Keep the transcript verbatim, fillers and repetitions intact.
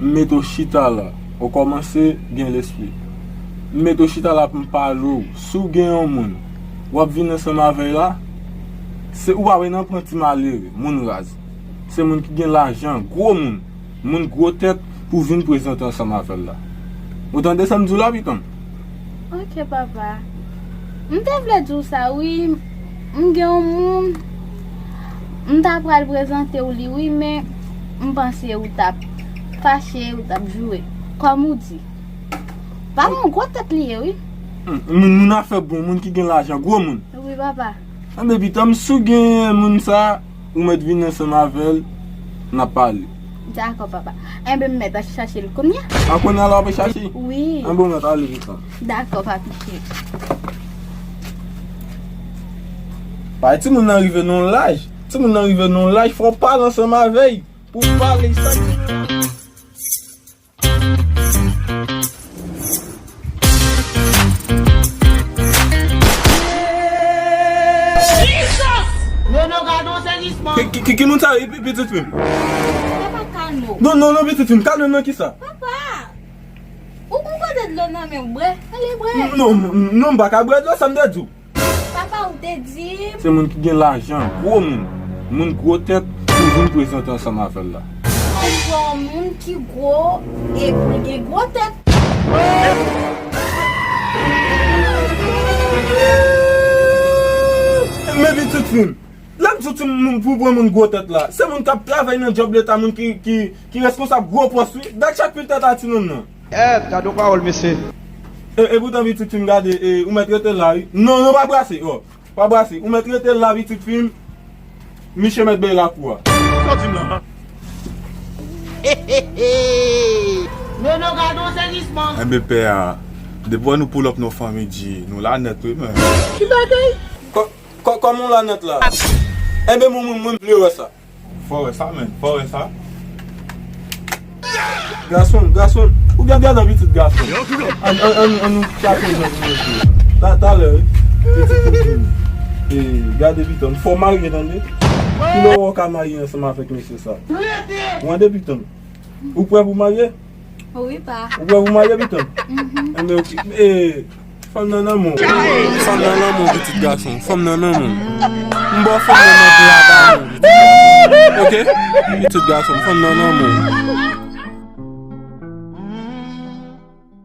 M mete w chita la, ou kòmanse gen lespri. M mete w chita la pou m pale w. Si w gen yon moun, w ap vin ansanm avè l la, se ou pa wè nan pran ti malere, moun raz. Se moun ki gen lajan, gwo moun, moun gwo tèt pou vin prezante ansanm avè l la. Ou tande sa m di w la, pitit m? Ok, papa. M te vle di w sa, wi. M gen yon moun, m ta pral prezante w li, wi, men m panse ou t ap fache, ou t ap joure. Kòm ou di. Pa yon gwo tèt li ye, wi. Hmm, moun, moun afè bon, moun ki gen lajan, gwo moun. Wi, papa. Anben, pitit m, si w gen moun sa, ou mèt vin ansanm avè l, n ap pale. Dakò, papa. Enben, m mèt al chache l kounye a. A, kounye a la w ap chache? Wi. Enben, w mèt ale, pitit m. Dakò, papi cheri. Bay timoun nan rive nan yon laj. Timoun nan rive nan yon laj, fò w pale ansanm avè l. Pou w pale sa. Nono, gade yon sezisman. Ki, ki, ki, ki moun sa, pi-, pi-, pitit fi m? Papa, kalme w. Non, non, non, pitit fi m, kalme m nan kisa? Papa, ou gon kote dlo nan men w, bre? Ale, bre. Non, non, m pa ka bre dlo, sa m te di w. Papa, ou te di m. Se moun ki gen lajan, gwo moun, moun gwo tèt, pou vin prezante ansanm avè l la. Mwen wè yon moun ki gwo, epi l gen gwo tèt. Men pitit fi m, lè m di w ti moun pou pran moun gwo tèt la, se moun k ap travay nan djòb leta, moun ki, ki, ki reskonsab gwo pòs, wi. Dat chak pil tèt a timoun nan. Eh, gade yon pawòl, mesye. E, e poutan, pitit fi m, gade, e, ou mèt rete la, wi. Non, non, pa brase, oh. Pa brase. Ou mèt rete la, pitit fi m. Miche mèt bay lakou a. Sa w di m la, an? Nono, gade yon sezisman. Enben, pè a, depi wè nou pull up nan fanmi G, nou la nèt, wi, men. Ki bagay? Kò-, kò-, kòman w la nèt la? Enben, mwen, mwen, mwen vle wè sa. Fò wè sa, men. Fò wè sa. Gason, gason. Ou gen dèyè nan pitit gason. An, an, an, an nou chache jan pou mesye. Ta, talè, wi. Pitit ou vini. E, gade pitit m. Fò w marye, tande? Kilè w ka marye ansanm avèk mesye sa? Ou tande, pitit m? Ou prè pou marye? Wi, pa. Ou prè pou marye, pitit m? Mhm. Enben, ok. E, Fanm nan nan men w. Fanm nan nan men w, pitit gason. Fanm nan nan men w. M ba w fanm nan nan pla ba w, pitit gason. Ok? Pitit gason, fanm nan nan men w.